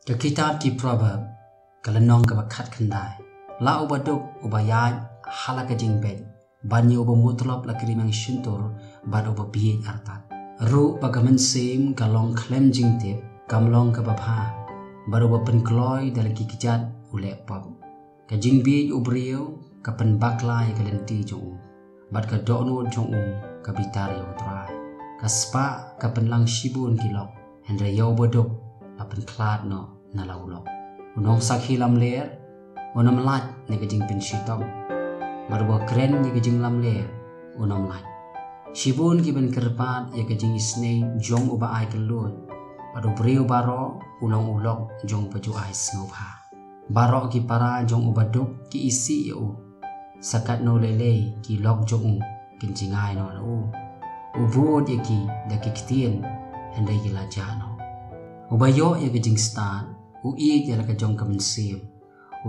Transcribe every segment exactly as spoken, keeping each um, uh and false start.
Ka kitab ki Proverb, ka lynnong kaba khatkhyndai. La uba duk uba ïaid ha la ka jingbeit, ban ïa uba mutlop la ka ri meng shyntur, bad uba bieit artat. Ruh ba ka mynsiem ka long khlem jingtip, kam long kaba bha, bad uba pynkloi da la ki kjat u leh pop. Ka jingbieit u briew ka pynbakla ïa ka lynti jong u, bad ka dohnud jong u ka bitar ïa U Trai. Ka spah ka pynlang shibun ki lok, hynrei ïa uba duk la pynkhlad noh na la u lok. U nongsakhi lamler un ym lait na ka jingpynshitom, bad uba kren ïa ka jinglamler un ym lait. Shibun ki ban kyrpad ïa ka jingisynei jong uba ai kylluid, bad u briew baroh u long u lok jong uba ju ai sngewbha. Baroh ki para jong uba duk ki isih ïa u, sa katno lei lei ki lok jong u kin jngai noh na u. U bud ïa ki da ki ktien, hynrei ki la jah noh. Uba ïoh ïa ka jingstad u ïeit ïa la ka jong ka mynsiem.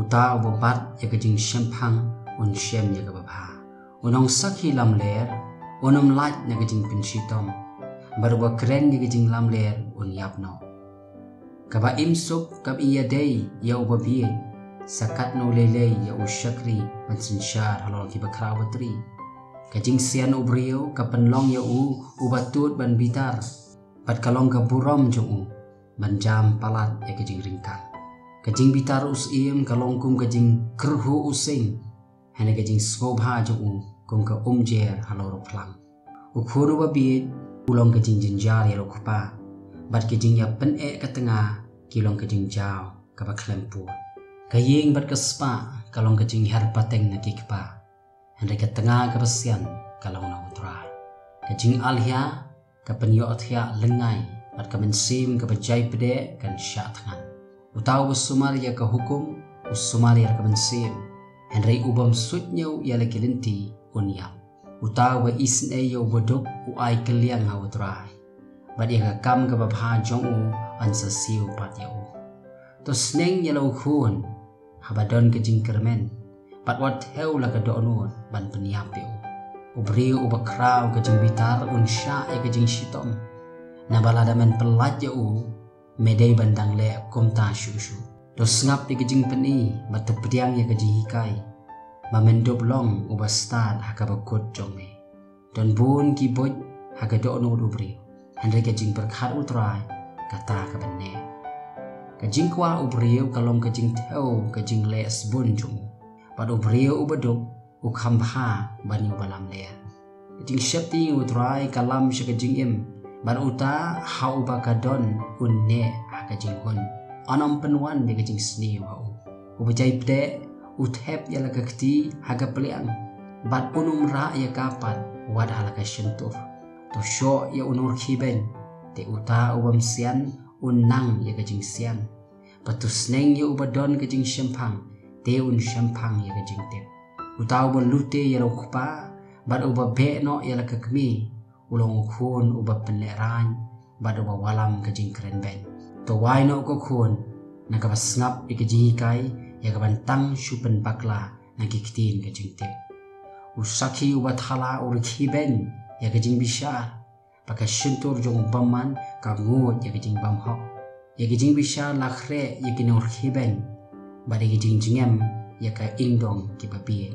Uta uba bat ïa ka jingshemphang un shem ïa kaba bha. U nongsakhi lamler un ym lait na ka jingpynshitom, bad uba kren ïa ka jinglamler un ïap noh. Kaba im suk kam ïadei ïa uba bieit, sa katno lei lei ïa u shakri ban synshar halor kiba khraw batri. Ka jingsian u briew ka pynlong ïa u uba tud ban bitar, bad ka long ka burom jong u ban jam palat ïa ka jingryngkang. Ka jingbitar u syiem ka long kum ka jingkyrhuh u sing, hynrei ka jingsngewbha jong u kum ka umjer halor u phlang. U khun uba bieit u long ka jingjynjar ïa la u kpa, bad ka jingïapyneh ka tnga ki long ka jingjaw kaba khlem pud. Ka ïing bad ka spah ka long ka jingher pateng na ki kpa, hynrei ka tnga kaba sian ka long na U Trai. Ka jingalhia ka pynïohthiah lyngngai, bad ka mynsiem kaba jai pdeh kan shah thngan. Uta uba sumar ïa ka hukum u sumar ïa ka mynsiem, hynrei u bym suidñiew ïa la ki lynti un ïap. Uta uba isynei ïa uba duk u ai kylliang ha U Trai, bad ïa ka kam kaba bha jong u yn sa siew pat ïa u. To sneng ïa la u khun haba don ka jingkyrmen, bad wat thew la ka dohnud ban pynïap ïa u. U briew uba khraw ka jingbitar un shah ïa ka jingshitom, naba lada men pyllait ïa u, me dei ban dang leh kumta shuh shuh. To sngap ïa ka jingpyni, bad to pdiang ïa ka jinghikai, ba men dup long uba stad ha kaba kut jong me. Don bun ki buit ha ka dohnud u briew, hynrei ka jingpyrkhat U Trai kata ka ban neh. Ka jingkwah u briew ka long ka jingthew ka jingleh sbun jong u, bad u briew uba duk u kham bha ban ïa uba lamler. Ka jingsheptieng U Trai ka lam sha ka jingim, bad uta ha uba ka don un neh ha ka jinghun. Un ym pynwan ïa ka jingsniew ha u. Uba jai pdeh u thep ïa la ka kti ha ka pliang, bad un ym rah ïa ka pat wat ha la ka shyntur. To shoh ïa u nongkhiebeiñ, te uta u bym sian un nang ïa ka jingsian. Bad to sneng ïa uba don ka jingshemphang, te un shemphang ïa ka jingtip. Uta uba lute ïa la u kpa, bad uba beh noh ïa la ka kmie, u long u khun uba pynlehraiñ, bad uba wallam ka jingkrenbeiñ. To wai noh ko khun na kaba sngap ïa ka jinghikai, ïa ka ban tang shu pynbakla na ki ktien ka jingtip. U sakhi uba thala u rkhiebeiñ ïa ka jingbishar, bad ka shyntur jong u bymman ka nguid ïa ka jingbymhok. Ïa ka jingbishar la khreh ïa ki nongrkhiebeiñ, bad ïa ka jingjngem ïa ka ingdong kiba bieit.